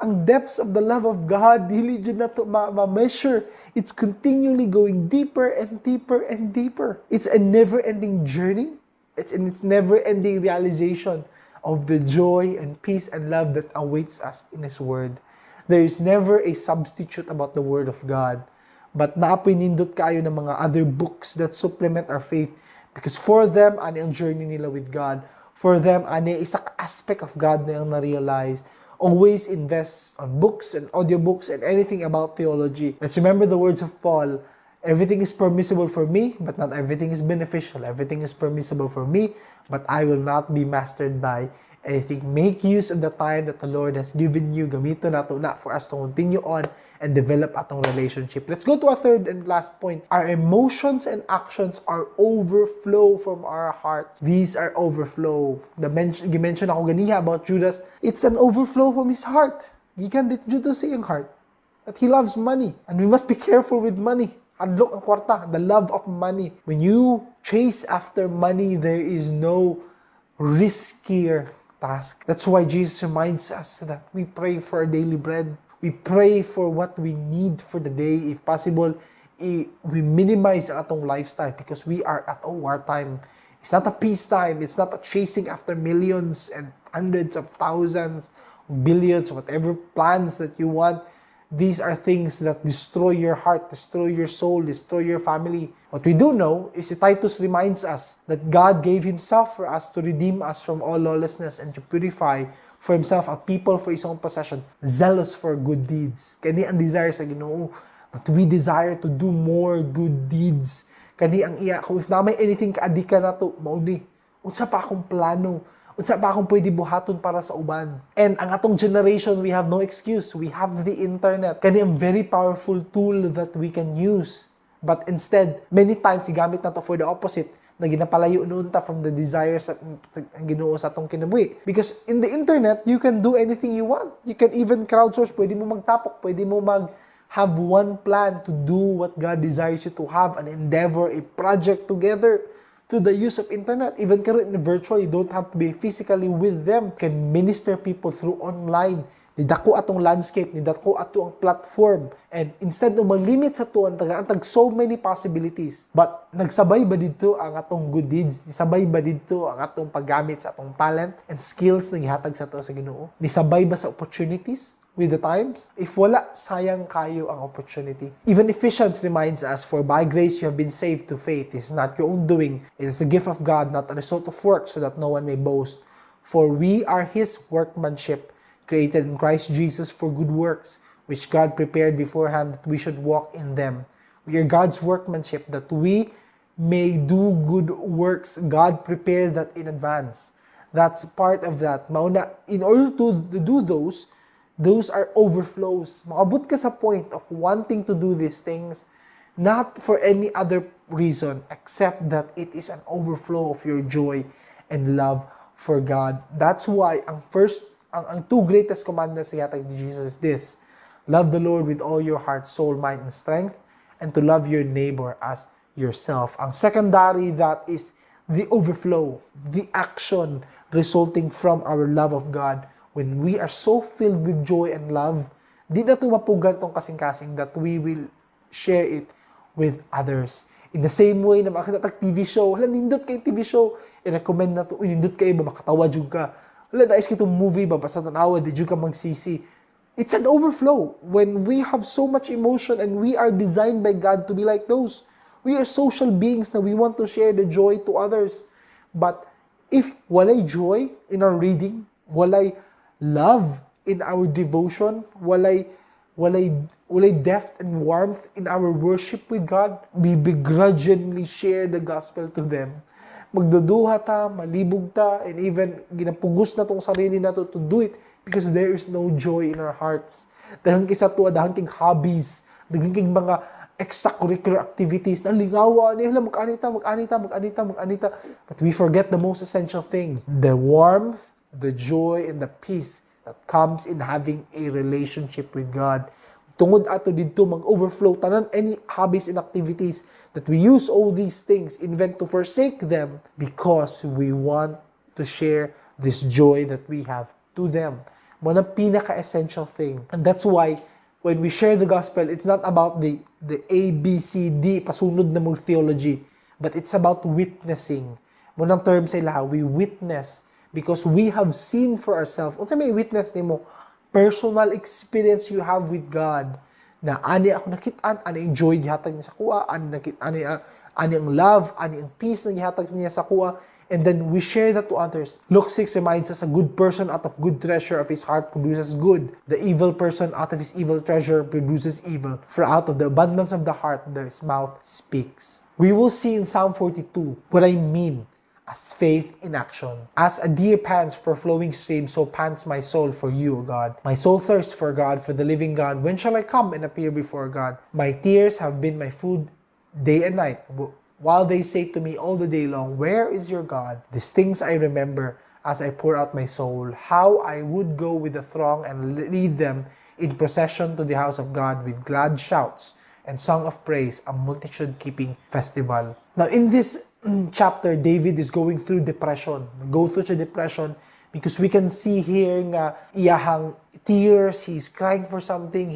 ang depths of the love of God, dili jud na to ma-measure. It's continually going deeper and deeper and deeper. It's a never-ending journey. It's never-ending realization of the joy and peace and love that awaits us in His Word. There is never a substitute about the Word of God. But naapinindot kayo ng mga other books that supplement our faith, because for them, ani ang journey nila with God. For them, ani isa ka aspect of God na yung na-realize. Always invest on books and audiobooks and anything about theology. Let's remember the words of Paul. Everything is permissible for me, but not everything is beneficial. Everything is permissible for me, but I will not be mastered by anything. Make use of the time that the Lord has given you. Gamito nato na for us to continue on and develop atong relationship. Let's go to a third and last point. Our emotions and actions are overflow from our hearts. These are overflow. Gimension ako ganiya about Judas. It's an overflow from his heart. Gikan dit Judas iyang heart. That he loves money. And we must be careful with money. Hadlok ang kwarta. The love of money. When you chase after money, there is no riskier task. That's why Jesus reminds us that we pray for our daily bread. We pray for what we need for the day. If possible, we minimize ang atong lifestyle because we are at a wartime. It's not a peacetime. It's not a chasing after millions and hundreds of thousands, billions, whatever plans that you want. These are things that destroy your heart, destroy your soul, destroy your family. What we do know is Titus reminds us that God gave Himself for us to redeem us from all lawlessness and to purify for Himself a people for His own possession, zealous for good deeds. Kani ang desire sa Ginoo, that we desire to do more good deeds. Kani ang iya, kung if na may anything kaadika na to, mauni, unsa pa akong plano, unsa pa akong pwede buhaton para sa uban. And ang atong generation, we have no excuse. We have the internet. Kani ang very powerful tool that we can use. But instead, many times, igamit na to for the opposite, na ginapalayo noon ta from the desires sa Ginoo sa atong kinabuhi. Because in the internet, you can do anything you want. You can even crowdsource. Pwede mo magtapok. Pwede mo have one plan to do what God desires you to have, an endeavor, a project together to the use of internet. Even karon in virtual, you don't have to be physically with them. You can minister people through online Nidako atong landscape, nidako ato ang platform. And instead ng mag-limit sa tuon, tagaantag so many possibilities. But nagsabay ba dito ang atong good deeds? Nisabay ba dito ang atong paggamit sa atong talent and skills na gihatag sa to sa Ginoo? Nisabay ba sa opportunities with the times? If wala, sayang kayo ang opportunity. Even Ephesians reminds us, for by grace you have been saved to faith. It is not your own doing. It is the gift of God, not a result of work, so that no one may boast. For we are His workmanship, created in Christ Jesus for good works, which God prepared beforehand that we should walk in them. We are God's workmanship, that we may do good works. God prepared that in advance. That's part of that. Mauna, in order to do those are overflows. Makabot ka sa point of wanting to do these things, not for any other reason, except that it is an overflow of your joy and love for God. That's why ang two greatest commandments na yatag ni Jesus is this: love the Lord with all your heart, soul, mind, and strength, and to love your neighbor as yourself. Ang secondary, that is the overflow, the action resulting from our love of God. When we are so filled with joy and love, di na ito mapugan itong kasing-kasing that we will share it with others. In the same way na makakita tag TV show, hala, nindot kayo TV show, i-recommend na ito, nindot kayo ba, makatawa dyan ka. Wala, nais kitong movie ba, basta tanawa, di dyan ka magsisi. It's an overflow. When we have so much emotion and we are designed by God to be like those. We are social beings na we want to share the joy to others. But if walay joy in our reading, walay love in our devotion, walay depth and warmth in our worship with God, we begrudgingly share the gospel to them. Magduduha ta, malibog ta, and even ginapugos na tong sarili na to do it because there is no joy in our hearts. Dahil kisa tuwa, dahil kig hobbies, dahil kig mga extracurricular activities, na lingawa, nila mag-anita. But we forget the most essential thing, the warmth, the joy, and the peace that comes in having a relationship with God. Tungod ato dito mag-overflow tanan any hobbies and activities that we use all these things, invent to forsake them because we want to share this joy that we have to them. Mo na pinaka-essential thing. And that's why when we share the gospel, it's not about the A, B, C, D, pasunod na mong theology, but it's about witnessing. Mo nang term sa ilaha, we witness because we have seen for ourselves. Unsa may witness nimo? Personal experience you have with God, na ani ako nakitaan, ani ang joy gihatag niya sa kuha, ani ang love, ani ang peace na gihatag niya sa kuha, and then we share that to others. Luke 6 reminds us, a good person out of good treasure of his heart produces good. The evil person out of his evil treasure produces evil. For out of the abundance of the heart, his mouth speaks. We will see in Psalm 42 what I mean as faith in action. As a deer pants for flowing streams, so pants my soul for you, O God. My soul thirsts for God, for the living God. When shall I come and appear before God? My tears have been my food day and night, while they say to me all the day long, where is your God? These things I remember as I pour out my soul, how I would go with the throng and lead them in procession to the house of God with glad shouts and song of praise, a multitude-keeping festival. Now, in this chapter, David is going through depression. Because we can see here nga iyahang tears, he's crying for something.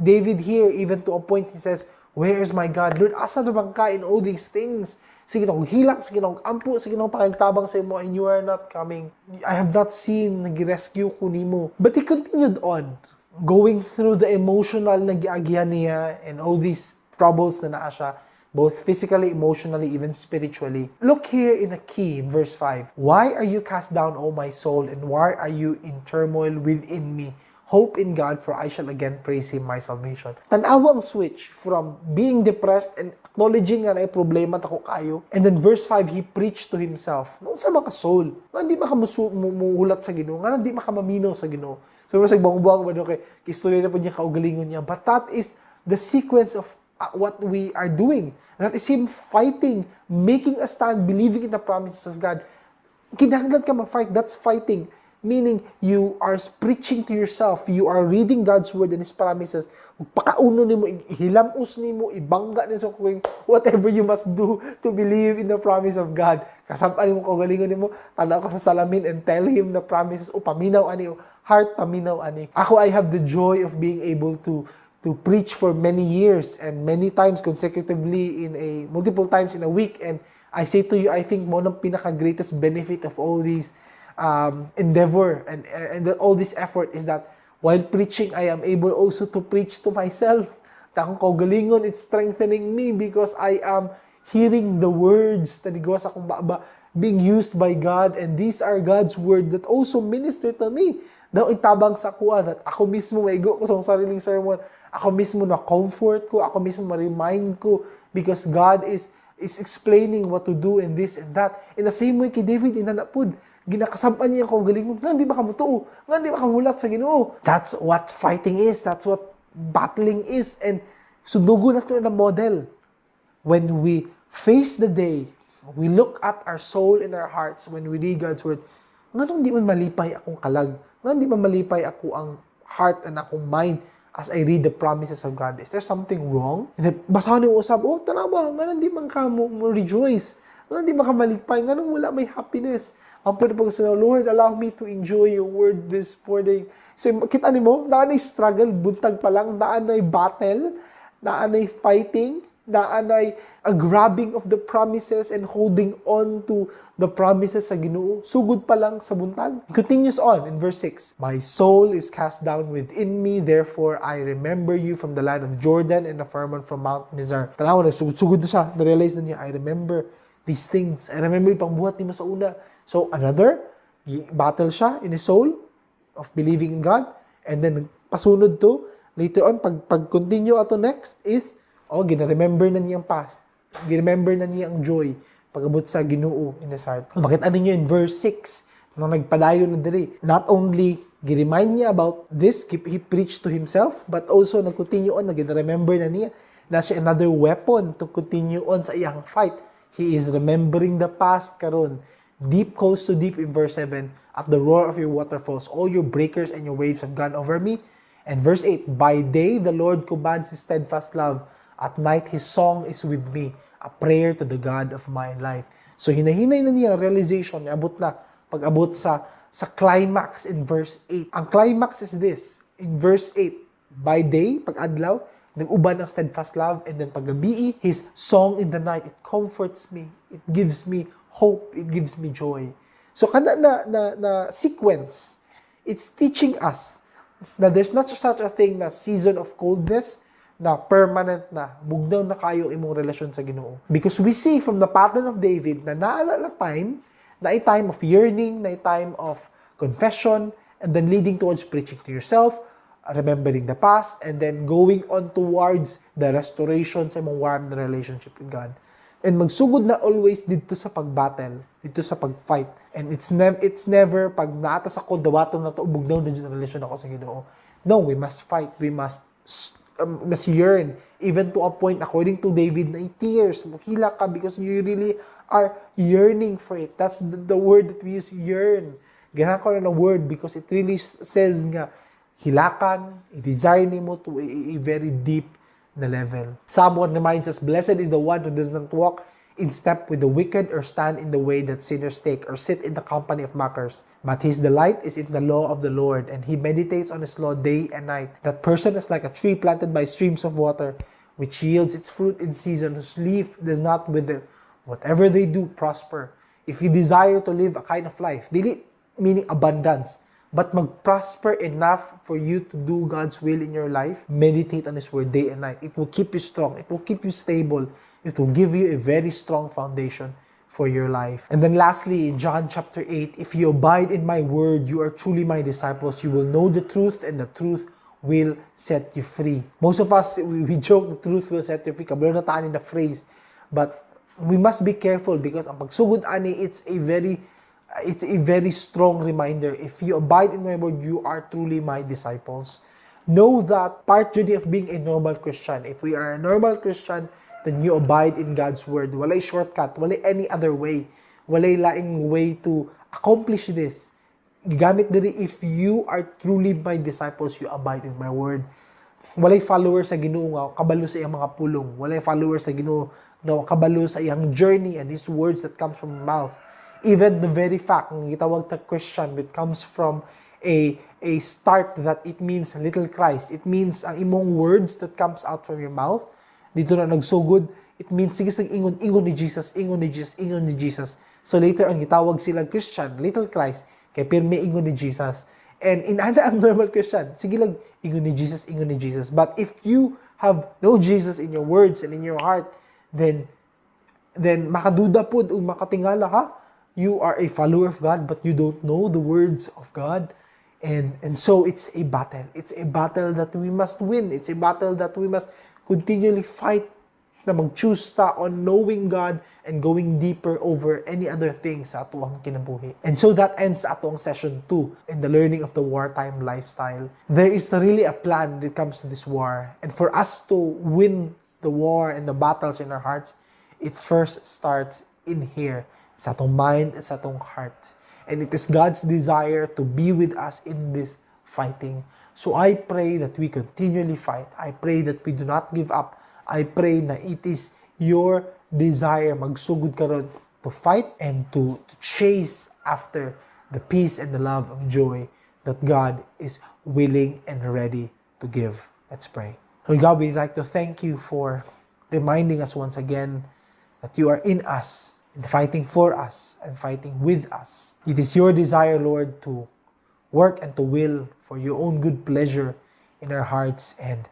David here, even to a point, he says, where is my God? Lord, asa na bang ka in all these things? Sige nung hilak, sige nung ampo, sige nung pakagtabang sa imo, and you are not coming. I have not seen nag-rescue ko nimo. But he continued on, going through the emotional na giagihan niya and all these troubles na naa siya, both physically, emotionally, even spiritually. Look here in the key in verse 5. Why are you cast down, O my soul, and why are you in turmoil within me? Hope in God, for I shall again praise Him, my salvation. Tanawa ang switch from being depressed and acknowledging nga na problema tako kayo. And then verse 5, he preached to himself. Noon sa mga soul, nga hindi makamuhulat sa Ginoo, nga hindi makamaminaw sa Ginoo. So, sa buwang-buwang ba kay istorya na po niya kaugalingon niya. But that is the sequence of what we are doing. That is Him fighting, making a stand, believing in the promises of God. Kinahanglan ka ma-fight, that's fighting. Meaning, you are preaching to yourself. You are reading God's word and His promises. Pakauno nimo, hilamos nimo, ibangga nimo, whatever you must do to believe in the promise of God. Kasampan nimo, kagalingon nimo, tanaw ka sa salamin and tell Him the promises. O paminaw ani, heart paminaw ani. Ako, I have the joy of being able to preach for many years and many times consecutively multiple times in a week. And I say to you, I think one of pinaka-greatest benefit of all these endeavor and all this effort is that while preaching, I am able also to preach to myself. Takong kaugalingon, it's strengthening me because I am hearing the words na nigawa sa akong baba being used by God, and these are God's word that also minister to me. Daw itabang sa kuha that ako mismo maigo ko sa sariling sermon, ako mismo na comfort ko, ako mismo ma-remind ko because God is explaining what to do and this and that. In the same way kay David, inanapod, ginakasampan niya yung kaugalingon, nga di ba kamutuo, nga di ba kamulat sa Ginoo. That's what fighting is, that's what battling is, and sudugo na ito na model. When we face the day, we look at our soul and our hearts when we read God's word, nga nung di man malipay akong kalag, nga di man malipay ako ang heart and akong mind as I read the promises of God. Is there something wrong? And then, basahan niyo usap, oh, tanawa, nga nang di man ka mo rejoice, nga di man ka malipay, nga nung wala may happiness. Ang pwede po kasi, Lord, allow me to enjoy your word this morning. So, kita niyo mo, daan ay struggle, buntag pa lang, daan ay battle, daan ay fighting, daan ay a grabbing of the promises and holding on to the promises sa Ginoo. Sugod pa lang sa buntag. It continues on in verse 6. My soul is cast down within me, therefore I remember you from the land of Jordan and the Hermon from Mount Mizar. Tanaw na, sugod na siya. Na-realize na niya, I remember these things. I remember yung pangbuhat ni mo sa una. So, another, battle siya in his soul of believing in God. And then, pasunod to, later on, pag-continue ato next is, gina-remember na niya ang past. Gina-remember na niya ang joy pag-abot sa Ginoo in his heart. Makita ninyo in verse 6, nung nagpadayon na diri, not only gi-remind niya about this, he preached to himself, but also nag-continue on, nag-remember na niya na siya another weapon to continue on sa iyang fight. He is remembering the past karon. Deep calls to deep in verse 7. At the roar of your waterfalls, all your breakers and your waves have gone over me. And verse 8, by day the Lord commands His steadfast love. At night His song is with me, a prayer to the God of my life. So hinahinay na niya ang realization niya, pag-abot sa climax in verse 8. Ang climax is this, in verse 8, by day, pag-adlaw, nag-uban ng steadfast love, and then pag-gabi, His song in the night, it comforts me, it gives me hope, it gives me joy. So kada na sequence, it's teaching us na there's not such a thing na season of coldness, na permanent na, bugnaw na kayo imong relasyon sa Ginoo. Because we see from the pattern of David na naalala time, na a time of yearning, na a time of confession, and then leading towards preaching to yourself, remembering the past, and then going on towards the restoration sa imong warm na relationship with God. And magsugod na always dito sa pag-battle, dito sa pag-fight. And it's never pag naatas ako, dawaton na to, bugnaw na dyan ang relasyon ako sa Ginoo. No, we must fight. We must yearn. Even to a point, according to David, na tears, hila ka because you really are yearning for it. That's the word that we use, yearn. Ganahan ko na word because it really says nga, hilakan, i-desire nimo to a very deep na level. Someone reminds us, blessed is the one who does not walk in step with the wicked or stand in the way that sinners take or sit in the company of mockers. But his delight is in the law of the Lord, and he meditates on his law day and night. That person is like a tree planted by streams of water, which yields its fruit in season, whose leaf does not wither. Whatever they do, prosper. If you desire to live a kind of life, dili meaning abundance, but mag-prosper enough for you to do God's will in your life, meditate on His Word day and night. It will keep you strong. It will keep you stable. It will give you a very strong foundation for your life. And then lastly, in John chapter 8, if you abide in my word, you are truly my disciples. You will know the truth, and the truth will set you free. Most of us, we joke the truth will set you free. Kabalo na taan in the phrase. But we must be careful because ang pagsugod ani, it's a very strong reminder. If you abide in my word, you are truly my disciples. Know that part journey of being a normal Christian. If we are a normal Christian, then you abide in God's word. Walay shortcut, walay any other way. Walay laing way to accomplish this. gigamit diri, if you are truly my disciples, you abide in my word. Walay followers sa Ginoo nga kabalo sa iyang mga pulong. Walay followers sa Ginoo nga kabalo sa iyang journey and His words that comes from your mouth. Even the very fact ng gitawag ta Christian, it comes from a start that it means little Christ. It means ang imong words that comes out from your mouth, dito na nagsugod, it means sige sang ingon ni Jesus, ingon ni Jesus, ingon ni Jesus. So later on gitawag sila Christian, little Christ, kay pirmi ingon ni Jesus. And in ana ang normal Christian, sige lang ingon ni Jesus, ingon ni Jesus. But if you have no Jesus in your words and in your heart, then makaduda pud o makatingala ka, you are a follower of God but you don't know the words of God. And so it's a battle. It's a battle that we must win. It's a battle that we must continually fight, na mag-choose ta on knowing God and going deeper over any other things sa atuang kinabuhi. And so that ends atuang session 2 in the learning of the wartime lifestyle. There is really a plan when it comes to this war. And for us to win the war and the battles in our hearts, it first starts in here. Sa atong mind at sa atong heart. And it is God's desire to be with us in this fighting. So I pray that we continually fight. I pray that we do not give up. I pray na it is your desire magsugod karon to fight and to chase after the peace and the love of joy that God is willing and ready to give. Let's pray. Lord God, we'd like to thank you for reminding us once again that you are in us, and fighting for us, and fighting with us. It is your desire, Lord, to work and to will for your own good pleasure in our hearts. And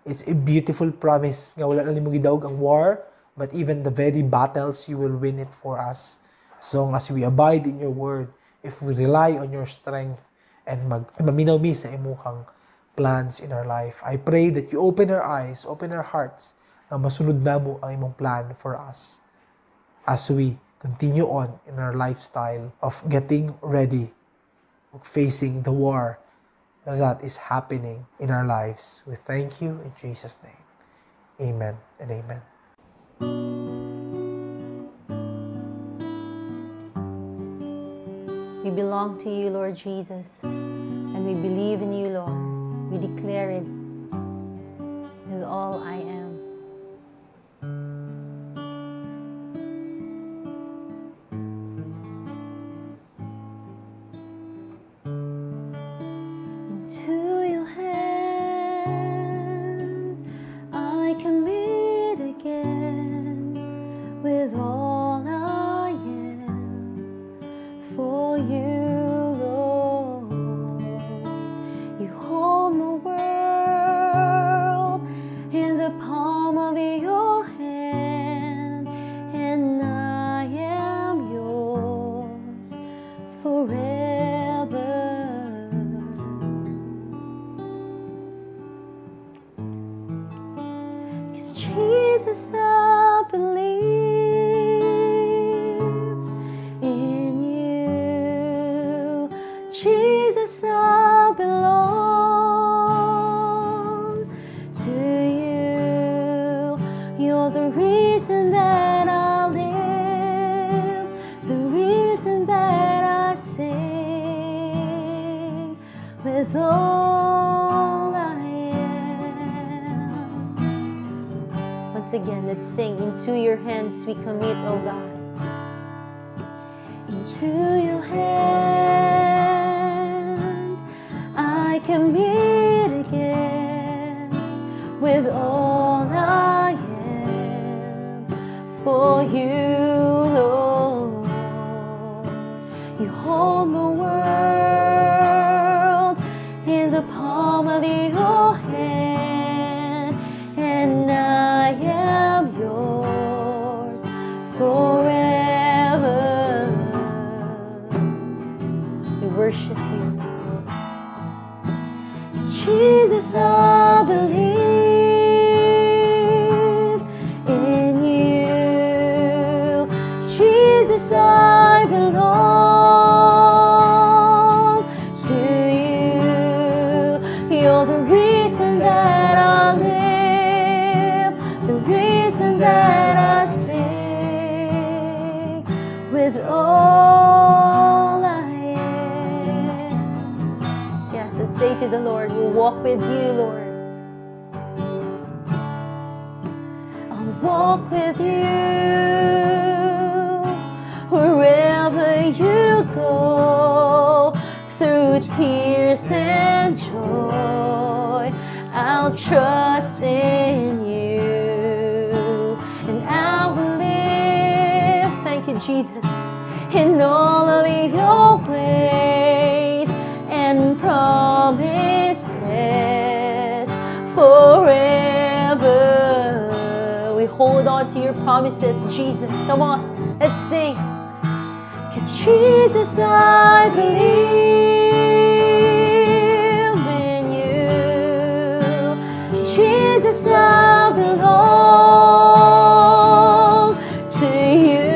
it's a beautiful promise nga wala na nimo gidawg ang war, but even the very battles, you will win it for us. As long as we abide in your word, if we rely on your strength, and maminaw mi sa imuhang plans in our life. I pray that you open our eyes, open our hearts, na masunod namo ang imong plan for us as we continue on in our lifestyle of getting ready, of facing the war that is happening in our lives. We thank you in Jesus' name. Amen and amen. We belong to you, Lord Jesus, and we believe in you, Lord. We declare it with all I am. Into your hand I commit again with all I am for you, Lord. You hold the world in the palm of your hand, and I am yours forever. 'Cause Jesus, I believe in you. Jesus, I belong to you. You're the reason that I live, the reason that I sing with all I am. Once again, let's sing. Into your hands we commit, oh God. Into your hands I commit again with all I am for you, Lord. You hold the world in the palm of your hand, and I am yours forever. We worship you. Jesus, I believe in you. Jesus, I belong to you. You're the reason that I live, the reason that I sing with all I am. you the Lord. We'll walk with you, Lord. I'll walk with you wherever you go, through tears and joy. I'll trust in you, and I will live, thank you, Jesus, in all of your ways and promises forever. We hold on to your promises, Jesus. Come on, let's sing. 'Cause Jesus, I believe in you. Jesus, I belong to you.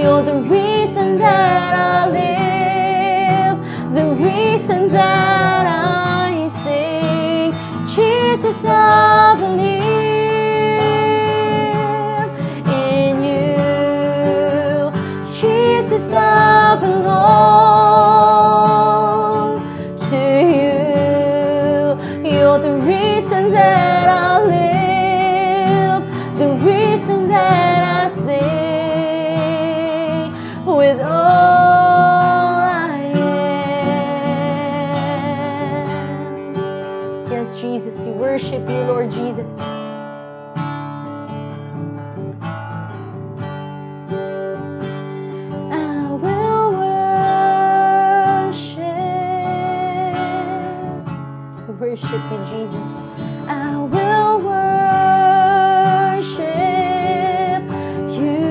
You're the reason that I live, the reason that I sing. Jesus, I believe in you. Jesus, I belong to you. You're the reason that I live, the reason that I sing with all I am. Yes, Jesus, we worship you, Lord Jesus. I will worship you, Jesus. I will worship you.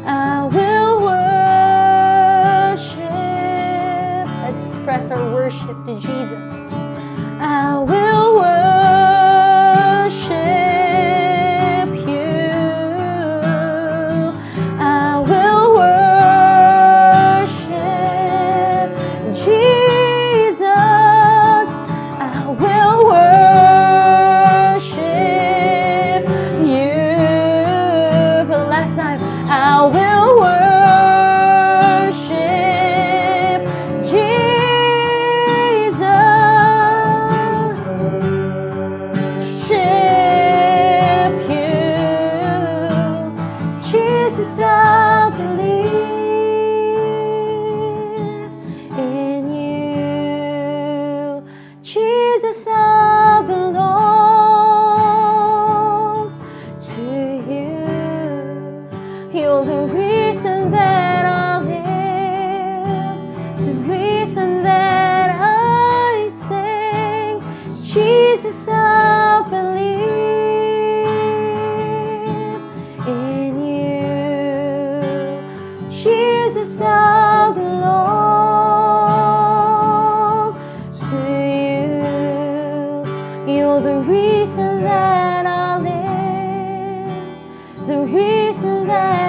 I will worship. Let's express our worship to Jesus. I will worship you. I will worship Jesus. I will worship you. For the last time, I will worship Jesus. Worship you. Jesus, I believe in you. Jesus, I belong to you. You're the reason that I live, the reason that I sing. Jesus, I believe in you. Jesus, I belong to you. You're the reason that I live, the reason that